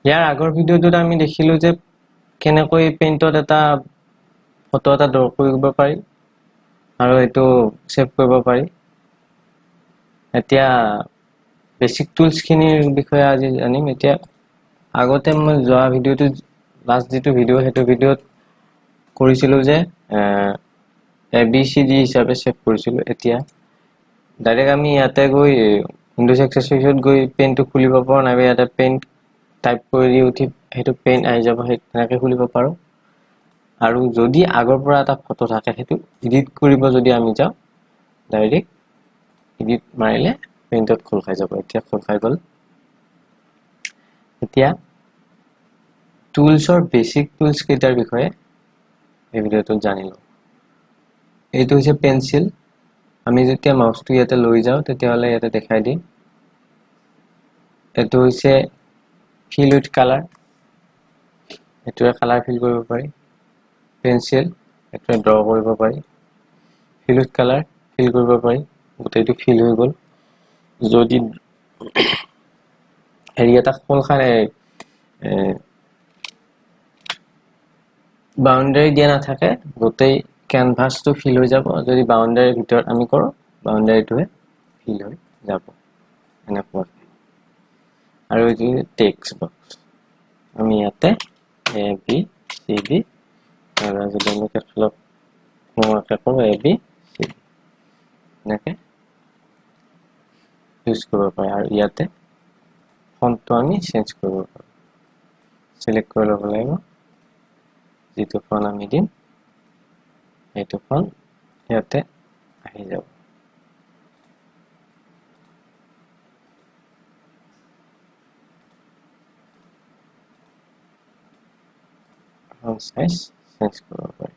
ইয়াৰ আগৰ ভিডিঅ'টোত আমি দেখিলোঁ যে কেনেকৈ পেইণ্টত এটা ফটো এটা ড্ৰ কৰিব পাৰি আৰু এইটো ছেভ কৰিব পাৰি। এতিয়া বেচিক টুলছখিনিৰ বিষয়ে আজি জানিম। এতিয়া আগতে মই যোৱা ভিডিঅ'টোত, লাষ্ট যিটো ভিডিঅ' সেইটো ভিডিঅ'ত কৰিছিলোঁ যে এ বি চি ডি হিচাপে ছেভ কৰিছিলোঁ। এতিয়া ডাইৰেক্ট আমি ইয়াতে গৈ উইণ্ড'জ এক্সেচৰিজত গৈ পেইণ্টটো খুলিব পাৰোঁ, নাইবা ইয়াতে পেইণ্ট টাইপ কৰি দি উঠি সেইটো পেইণ্ট আহি যাব, সেই তেনেকৈ খুলিব পাৰোঁ। আৰু যদি আগৰ পৰা এটা ফটো থাকে সেইটো এডিট কৰিব যদি আমি যাওঁ, ডাইৰেক্ট এডিট মাৰিলে পেইণ্টত খোল খাই যাব। এতিয়া খোল খাই গ'ল। এতিয়া টুলছৰ বেচিক টুলছ কেইটাৰ বিষয়ে এই ভিডিঅ'টোত জানিলোঁ। এইটো হৈছে পেঞ্চিল। আমি যেতিয়া মাউচটো ইয়াতে লৈ যাওঁ তেতিয়াহ'লে ইয়াতে দেখাই দিম। এইটো হৈছে ফিল উইথ কালাৰ, এইটোৱে কালাৰ ফিল কৰিব পাৰি। পেঞ্চিল, এইটোৱে ড্ৰ কৰিব পাৰি। ফিল উইথ কালাৰ ফিল কৰিব পাৰি, গোটেইটো ফিল হৈ গ'ল। যদি হেৰি এটা খোল খাই বাউণ্ডাৰী দিয়া নাথাকে, গোটেই কেনভাছটো ফিল হৈ যাব। যদি বাউণ্ডাৰীৰ ভিতৰত আমি কৰোঁ, বাউণ্ডাৰীটোহে ফিল হৈ যাব, এনেকুৱা। আৰু এইটো টেক্সট বক্স, আমি ইয়াতে এ বি চি ডি, আৰু যদি আমি কেটলগ নোহোৱাকৈ কৰোঁ এ বি চি ডি এনেকৈ ইউজ কৰিব পাৰে। আৰু ইয়াতে ফণ্টটো আমি চেঞ্জ কৰিব পাৰোঁ, চিলেক্ট কৰি ল'ব লাগিব। যিটো ফণ্ট আমি দিম সেইটো ফণ্ট ইয়াতে আহি যাব। ফণ্ট চাইজ চেঞ্জ কৰিব পাৰি।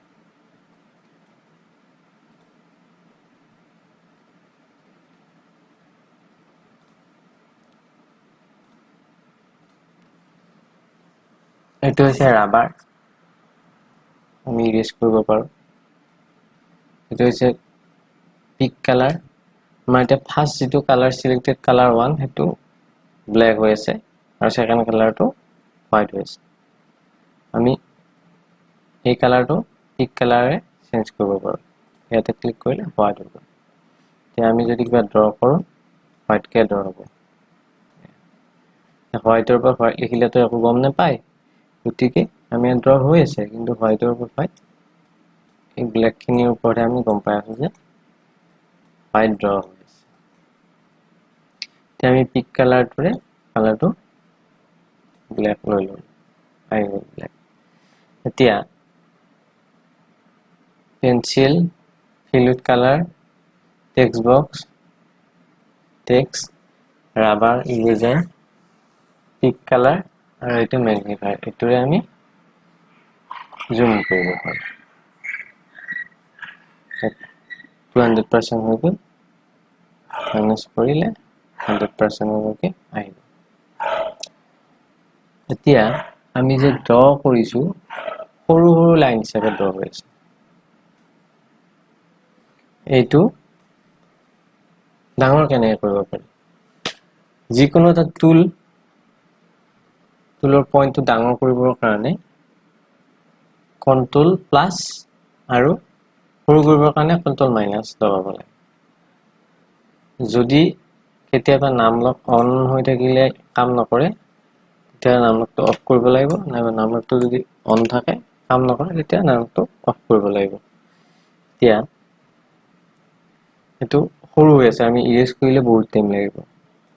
এইটো হৈছে ৰাবাৰ, আমি ইৰেজ কৰিব পাৰোঁ। এইটো হৈছে পিক কালাৰ। আমাৰ এতিয়া ফাৰ্ষ্ট যিটো কালাৰ চিলেক্টেড কালাৰ ওৱান, সেইটো ব্লেক হৈ আছে আৰু ছেকেণ্ড কালাৰটো হোৱাইট হৈ আছে। আমি এই কালাৰটো পিক কালাৰেৰে চেঞ্জ কৰিব পাৰোঁ। ইয়াতে ক্লিক কৰিলে হোৱাইট হৈ গ'ল। এতিয়া আমি যদি কিবা ড্ৰ কৰোঁ, হোৱাইটকৈ ড্ৰ হ'ব। হোৱাইটৰ পৰা হোৱাইট লিখিলেতো একো গম নাপায়, গতিকে আমি ইয়াত ড্ৰ হৈ আছে, কিন্তু হোৱাইটৰ ওপৰত হোৱাইট, এই ব্লেকখিনিৰ ওপৰতহে আমি গম পাই আছোঁ যে হোৱাইট ড্ৰ হৈ আছে। এতিয়া আমি পিক কালাৰটোৰে কালাৰটো ব্লেক লৈ ল'লোঁ, আহি গ'ল ব্লেক। এতিয়া pencil, fill with colour, text box, text, rubber, eraser, pick colour আৰু এইটো মেগনিফায়াৰ, এইটোৰে আমি জুম কৰিব পাৰোঁ। 200% হৈ গ'ল, মাইনাছ কৰিলে 100%লৈকে আহিব। এতিয়া আমি যে ড্ৰ কৰিছোঁ, সৰু সৰু লাইন হিচাপে ড্ৰ হৈ আছে। এইটো ডাঙৰ কেনেকৈ কৰিব পাৰি? যিকোনো এটা টুলৰ পইণ্টটো ডাঙৰ কৰিবৰ কাৰণে কণ্ট্ৰল প্লাছ আৰু সৰু কৰিবৰ কাৰণে কণ্ট্ৰল মাইনাছ দবাব লাগে। যদি কেতিয়াবা নামলক অন হৈ থাকিলে কাম নকৰে, তেতিয়া নামলকটো অফ কৰিব লাগিব, নাইবা নামলকটো যদি অন থাকে কাম নকৰে, তেতিয়া নামলকটো অফ কৰিব লাগিব। এতিয়া এইটো সৰু হৈ আছে, আমি ইৰেজ কৰিলে বহুত টাইম লাগিব।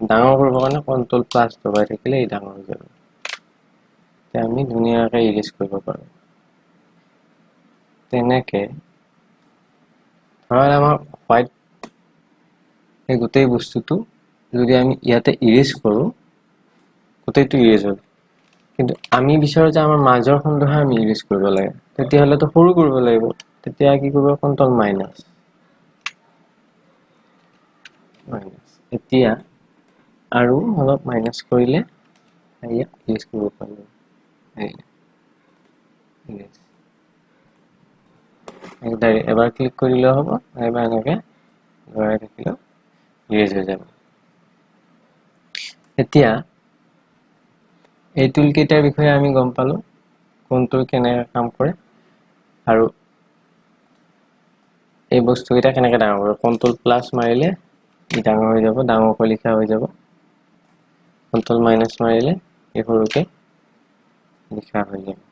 ডাঙৰ কৰিবৰ কাৰণে কণ্ট্ৰল প্লাছ দবাই থাকিলে ই ডাঙৰ হৈ যাব। এতিয়া আমি ধুনীয়াকৈ ইৰেজ কৰিব পাৰোঁ। তেনেকৈ ধৰা আমাৰ হোৱাইট এই গোটেই বস্তুটো যদি আমি ইয়াতে ইৰেজ কৰোঁ, গোটেইটো ইৰেজ হ'ল, কিন্তু আমি বিচাৰোঁ যে আমাৰ মাজৰ খণ্ডহে আমি ইৰেজ কৰিব লাগে, তেতিয়াহ'লেতো সৰু কৰিব লাগিব। তেতিয়া কি কৰিব? Control minus minus. এতিয়া আৰু অলপ মাইনাছ কৰিলে ইয়াত ইৰেজ কৰিব পাৰিব। এবাৰ ক্লিক কৰিলেও হ'ব, নাইবা এনেকৈ লৰাই থাকিলেও ইৰেজ হৈ যাব। এতিয়া এই টুলকেইটাৰ বিষয়ে আমি গম পালোঁ, কোনটো কেনেকৈ কাম কৰে আৰু এই বস্তুকেইটা কেনেকৈ ডাঙৰ কৰে। কণ্ট্ৰল প্লাছ মাৰিলে ই ডাঙৰ হৈ যাব, ডাঙৰকৈ লিখা হৈ যাব। কণ্ট্ৰল মাইনাছ মাৰিলে ই সৰুকৈ লিখা হৈ যাব।